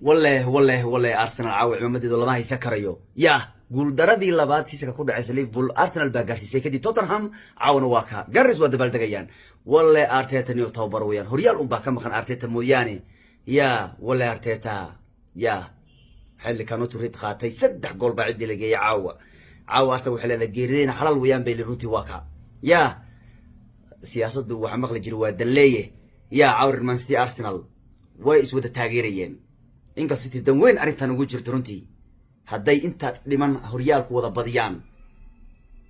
Walleh, walleh, walleh, Arsenal caawa cimaamadeedu lama haysan karayo. Yah, guuldaradii labaad seasonka ku dhacaysa Liverpool Arsenal baa gaarsiisay kadib Tottenham. Caawana waa ka Gunners waa dabaaldegayaan. Walle, Arteta niyo tababar weeyaan, horyaal unbaa ka maqan Arteta mooyaane. Ya, walle, Arteta ya xilli kanutu rid qaatay, saddex gool baa ciddii la geeyay caawa. Caawa Arsenal waxay leedahay geerideyna xalaal weeyaan bay runtii. Waa ka ya siyaasaddu waxaa maqli jira waa danleeye. Ya, caawa Man City, Arsenal way iswada taageerayeen, inkastoo City dan weyn arrintan ugu jirto runtii. Hadday inta dhiman horyaalku wada badiyaan,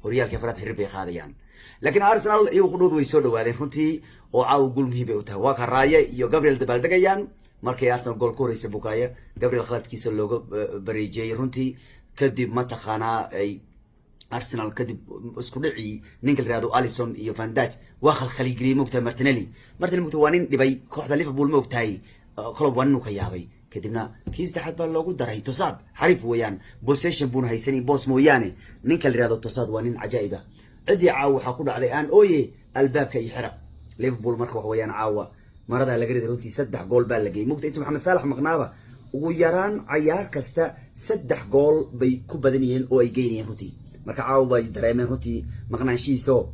horyaalkii afraad xiriir bay qaadayaan. Laakiin Arsenal iyagu qudhoodu way soo dhawaadeen runtii, oo caawa guul muhiim bay u tahay. Waa ka Raya iyo Gabriel dabaaldegayaan markay Arsenal gool ka horeysa. Bukayo Gabriel khaladkiisa looga bareejeeyey runtii. Kadib mataqaanaa ay Arsenal kadib isku dhicii ninka la yihahdo Alisson iyo Van Dijk waa khalkhaligeliyey, moogtahay. Martinelli, mogtahay, waa nin dhibay kooxda Liverpool, moogtahay. Klopp waa nin uu ka yaabay. Kadibna kii saddexaad baa loogu daray. Trossard xariif weeyaan, possession buuna haysan boos mooyaane. Ninka la yihahdo Trossard waa nin cajaa'ib ah. Ciddii caawa waxaa ku dhacday aan ooye albaabka iyo xira Liverpool. Marka wax weeyaan, caawa maradaa laga riday runtii, saddex gool baa la geeyey. Mugta intuu Maxamed Saalax maqnaaba, ugu yaraan cayaar kasta saddex gool bay ku badan yihiin oo ay geynayeen runtii. Marka caawa bay dareemeen runtii maqnaanshihiiso.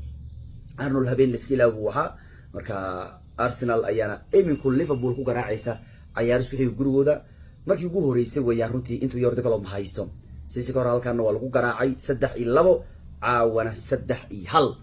Arnold habeen laiska ilaawi buu ahaa. Marka Arsenal ayaana iminku Liverpool ku garaacaysa cayaaris wixii gurigooda markii ugu horeysay weeyaan runtii intuu Jurgen Klopp haysto. Sisi ka hor halkaana waa lagu garaacay 3-2, caawana 3-1.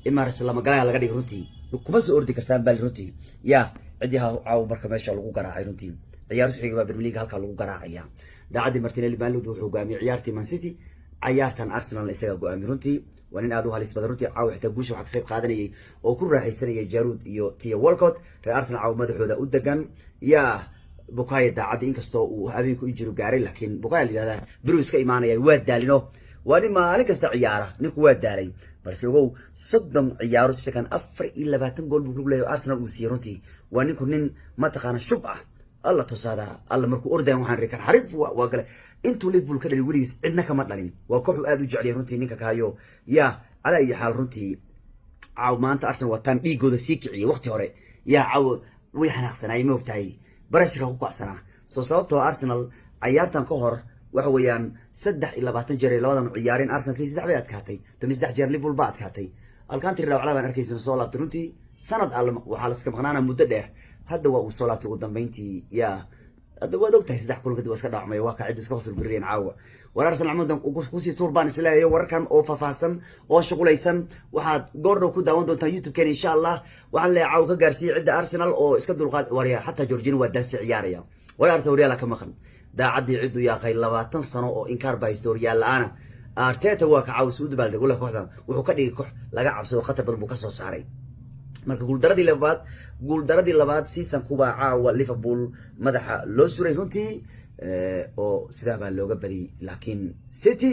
Emirates lama galaya laga dhigay runtii, kuma soo ordi kartaan bali runtii. Ya, ciddii caawa marka meesha lagu garaacay runtii, ciyaar xiga baa Premier League halkaa lagu garaacaya. Daacadii Martinelli maalid wuxuu hogaamiyey ciyaartii Man City, cayaartan Arsenal isagaa go-aamiyey runtii. Waa nin aad u halis badan runtii. Caawa xitaa guusha waxaa ka qayb qaadanayay oo ku raaxaysanayay Giroud iyo Theo Walcott. Reer Arsenal caawa madaxooda u degan. Yaa, Bukayo daacaddi inkastoo uu habeenku injury gaaray, laakiin Bukayo la yihahdaa biru iska imaanaya. Waa daalino, waa nin maalin kasta ciyaara, ninku waa daalay. Balse ogow, 30 ciyaaro season 24 gool buu ku leeyahay Arsenal uu siiyey runtii. Waa ninku nin mataqaana shub ah. Alla tusaada alla markuu ordayan waxaan ri kan xariif waa gale. Intuu Liverpool ka dhalin weligiis cidna kama dhalin. Waa kooxu aad u jeceliya runtii ninka kahayo. Yaa, calaa iyo xaal runtii, caaw maanta Arsenal wataan dhiigooda sii kiciyay waqti hore. Yaa, caaw way xanaaqsanaayey, ma ogtahay, pressureka ku kacsanaa. Soo sababtoo Arsenal cayaartan ka hor waxa weeyaan 23 jeer ay labadan ciyaareen, Arsenal kii saddex bay adkaatay, 13 jeer Liverpool baa adkaatay. Alcantara dhaawacla baan arkaysa soo laabtay runtii. Sanad al waxaa laska maqnaana muddo dheer, hadda waa uu soo laabtay ugu dambeyntii. Yaa, hadda waad ogtahay, saddex kulan kadib waa iska dhaawacmay. Waa ka cidda iska hosul garireen caawa. War Arsenal mudan kusii tuur baan isleeyahay. Wararkan oo faahfaahsan oo shuqulaysan waxaad goordhow ku daawan doontaan YouTube-keen, insha Allah. Waxaan leeyahay caawa ka gaarsiiyey cidda Arsenal oo iska dulqaad warya. Xataa Jorginho waa daansi ciyaaraya. War Arsenal horyaala ka maqan daacaddii ciddu yaaqay 20 sano oo inkaar baa haysta horyaal la-aana. Arteta waa ka caawis u dabaaldeg wala kooxda wuxuu ka dhigay koox laga cabsado, khatar badan buu ka soo saaray. Marka guuldaradii labaad seasonkuba caawa Liverpool madaxa loo suray runtii, oo sidaa baa looga badiyey. Laakiin City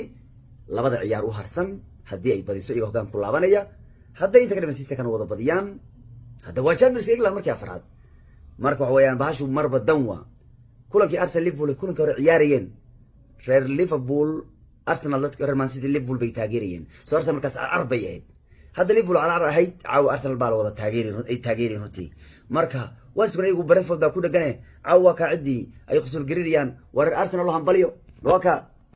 labada ciyaar u harsan haddii ay badiso, iyaga hoggaan ku laabanaya. Hadday inta ka dhiman seasonkan wada badiyaan, hadda waa Champions England markii afraad. Marka waxa weeyaan bahashu marba dan waa kulankii Arsenal Liverpool kulankii hore ciyaarayeen reer Liverpool Arsenal, dadka reer Man City Liverpool bay taageerayeen. Soo Arsenal markaas carcar bay ahayd, hadda Liverpool carcar ahayd, caawa Arsenal baa la wada taageeri ay taageerayeen runtii. Marka waa sugan iyagu, Brentford baa ku dhegane. Caawa waa kaa ciddii ay khusul garinayaan. Waa reer Arsenal oo hambalyo, waa ka.